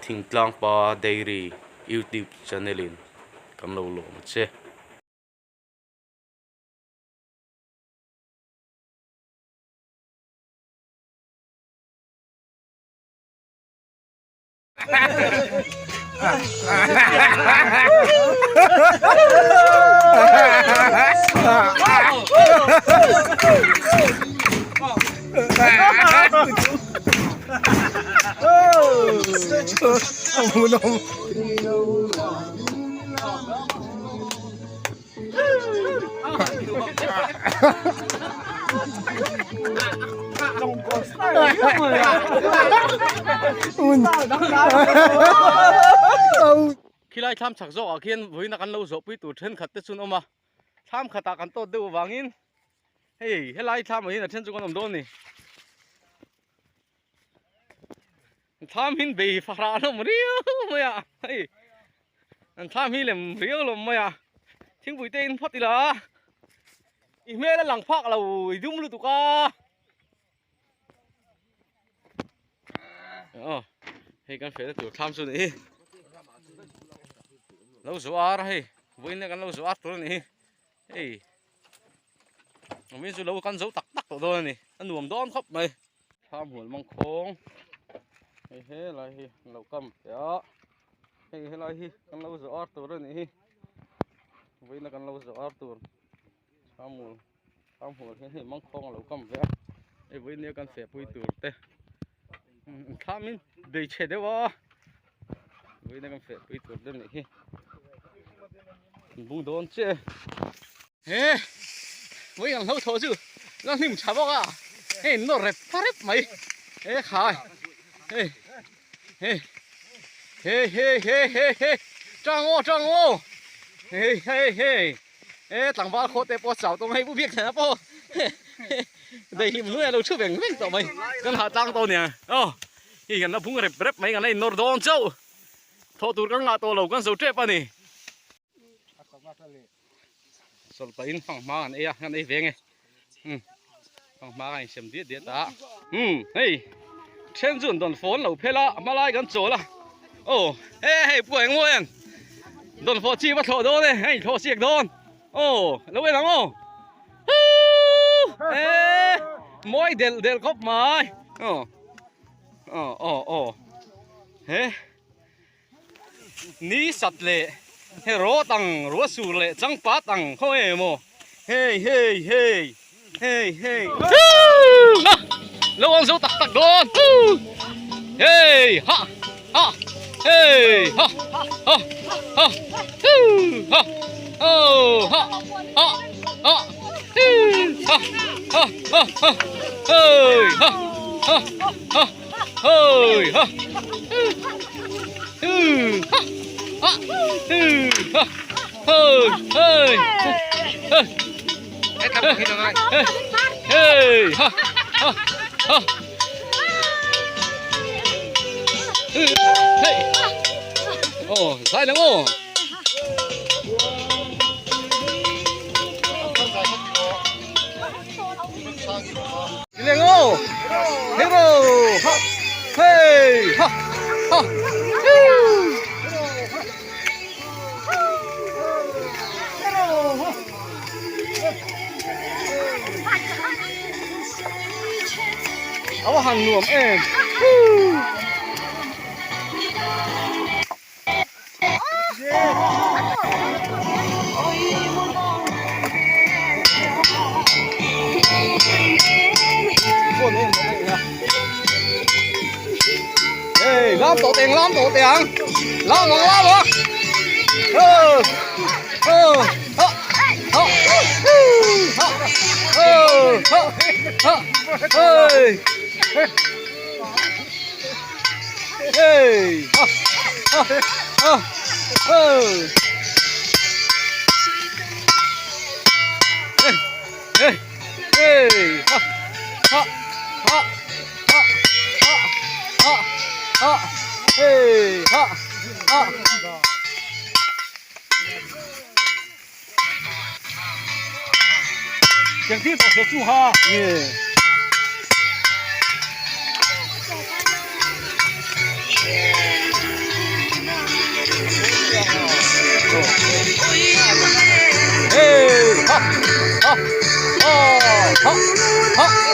Thingtlang Pa Dairy YouTube channel in kan lo lawm a che. Khilai thlam chak zawkah khian vawiin a kan lo zawhpui tur thenkhat te chu an awm a, thlam khatah kan tawt deuh avangin hei helai thlamah hian a then chu kan awm dawn a ni. Thlam hin bei fahrah an awm riau mai a hei an thlam hi lem riau lo mai a thingpui te in phawt ila i hmel a lang phak lo i dum lutuk a aw hei kan fehna tur thlam chu ni hi lo zo ar hei vawiin kan lo zo ar tur a ni hi hei vawiin chu lo kan zo tak tak tawh dawn a ni a nuam dawn khawp mai. Thlam hual mang khawng hei helai hi an lo kam teh a hei helai hi kan lo zawh ar tur a nih hi vawiin a kan lo zawh ar tur thlam hual thlam hual hian hei mang khawng a lo kam ve a hei vawiin nia kan feh pui tur te thlam in bei chhe deuh a vawiin a kan feh pui tur te a nih hi an bung dawn chiah e. He vawi ang hlo thaw chu la hnim tha bawk a hei nawr rep rep mai he khai hei hei hei hei hei hei hei tang aw tang aw hei hei hei e tlangval khaw te pawh chau tawh mai pu biak thlen a pawh dei hlim hnuai a lo thu veng veng tawh mai kan hah tlang tawh nia aw hei kan la bung rep rep mai kan la innawr dawn chauh thawh tur kan ngah tawh lo kan zo tep a ni. Sawlh pahin fanghma kan ei a kan ei ve nge um fanghma kan insem diat diat a um hei then chu an dawn phone lo phel a hma lai kan chawl a aw he hei pua eng maw em dawn phone chi va thlawh dawn e hei thlawh siak dawn aw lo en ang aw e mawi del del khawp mai aw aw aw aw he Ni sat leh he rawt ang ruah sur leh changpat ang khaw em aw hei hei hei hei hei ha lo ang zo tak tak dawn hei ha ha hei ha ha ha ha oh ha ha ha ha ha ha ha hei ha ha ha Hei ha Hư ha ha hư ha hei hei hei hei ha ha ha hei ồ sai lắm ồ Leng aw Hero ha hey ha ha Ava han nuam em Ê, lam tổ tiền, lam tổ tiền. Lam mà, lam mà. Ơ, ơ, hơ, hơ, hơ, hơ, hơ, hơ, ê. Hey, ha, ha, ha, hey. Hey, hey, hey, ha, ha, ha, ha, ha, ha, ha, hey, ha, ha. Tiếng tiếng tổ chu ha. Yeah. Ha ha ha ha ha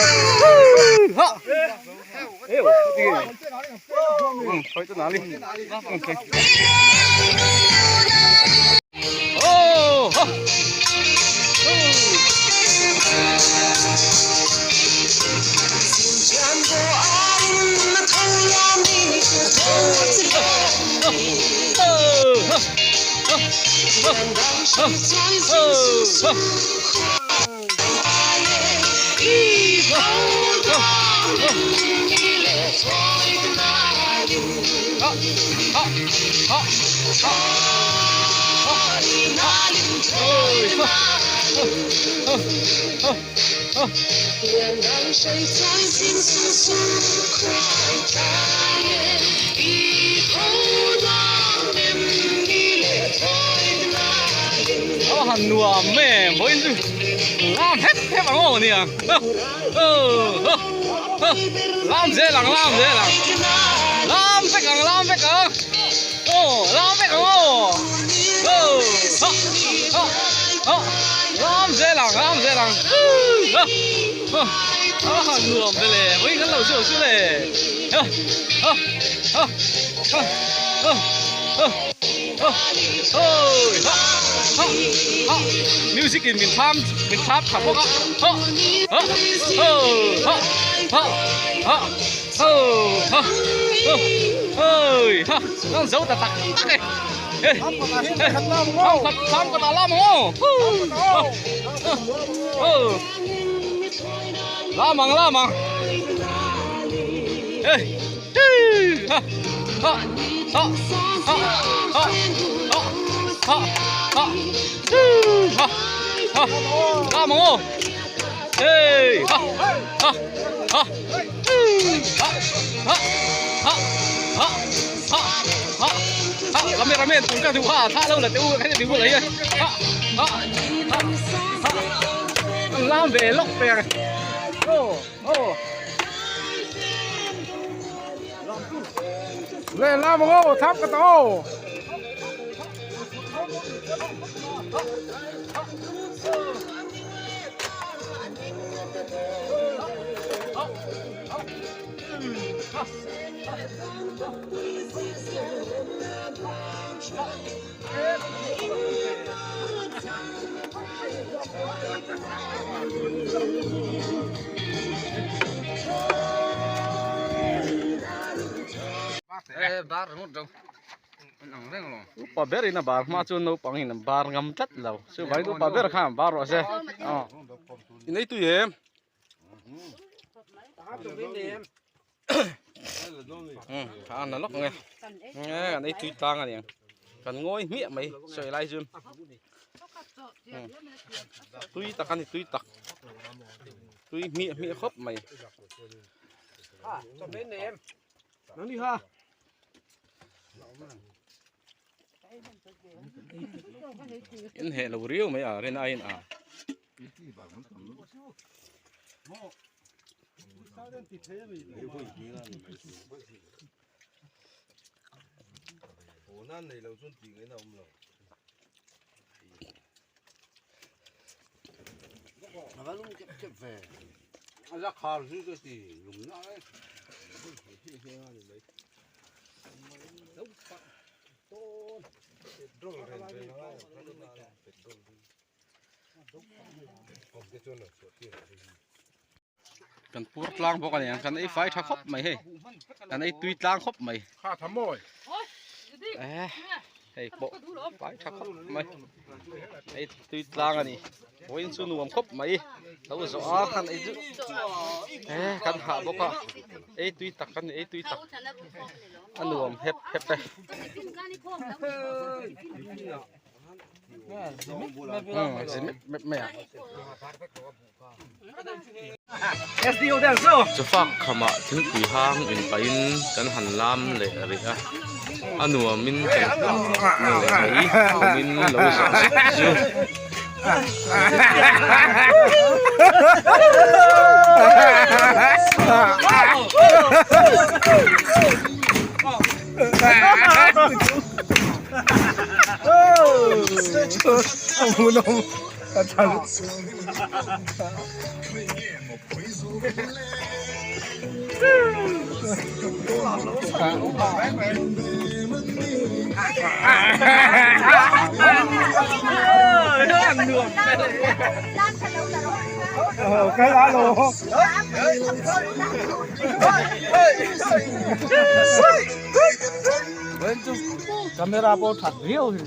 Han nuam em vawiin chu lam hep hep ang aw nia lam zel ang lam zel ang lam vek ang lam vek ang aw lam vek ang aw lam zel ang lam zel ang a han nuam ve le vawiin kan lo chhuak chu le Music in min tham min thap tha bawk a zo ta tak tak e tham khat tham khat lam ang aw lam ang lam ang Cameraman tung ka duh ha thla lo la te u cái này duh lấy lam về lốc về ô ô Le lam ang aw, thap ka ta aw. Upa ber in a bar hma chuan naupang in an bar ngam tlat lo chuvangin upa ber khan an bar rawh se in ei tui em. A na lawk ang e kan ei tui tlang a niang kan ngawi hmiah mai sawi lai chu tui tak a ni tui tak tui hmiah hmiah khawp mai. In heh lo riau mai a rin aiin a. Kan pur tlang bawk a ni ang kan ei fai tha khawp mai hei kan ei tui tlang khawp mai eh hei pawh fai tha khawp mai ei tui tlang a ni vawiin chu nuam khawp mai lo zawh a kan ei chu eh kan hah bawk a ei tui tak a ni ei tui tak a nuam hep hep e. Chawfak khamah thingpui hang inpahin kan han lam leh rih a, a nuamin kan hmu leh mai awmin lo zawh zet chu. Camera pawh that viau hi.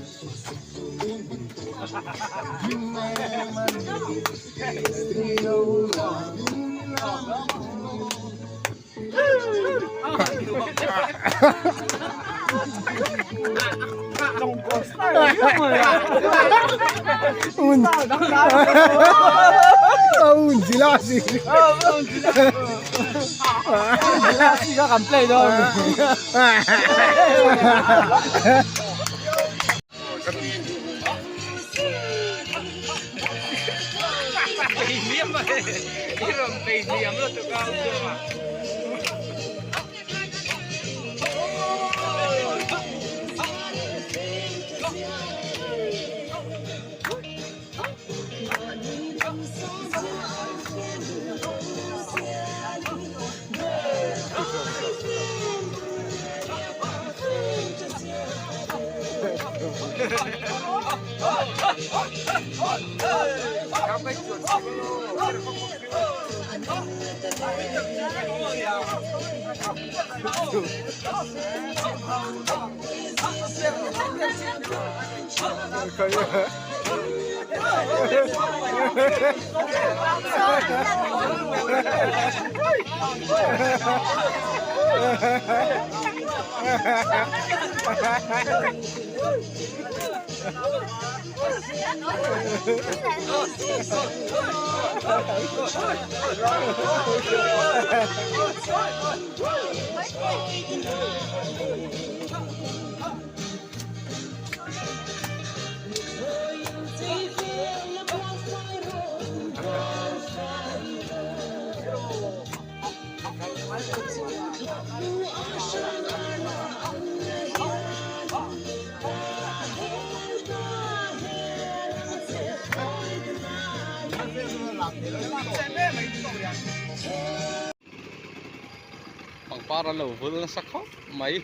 Pangpar an lo vul nasa khawp mai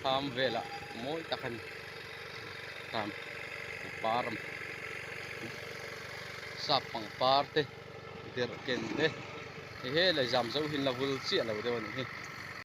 thlam velah mawi tak a ni thlam pangpar sap pangpar te derhken te hei he lei zam zo hi an la vul chiah lo deuh a nih hi.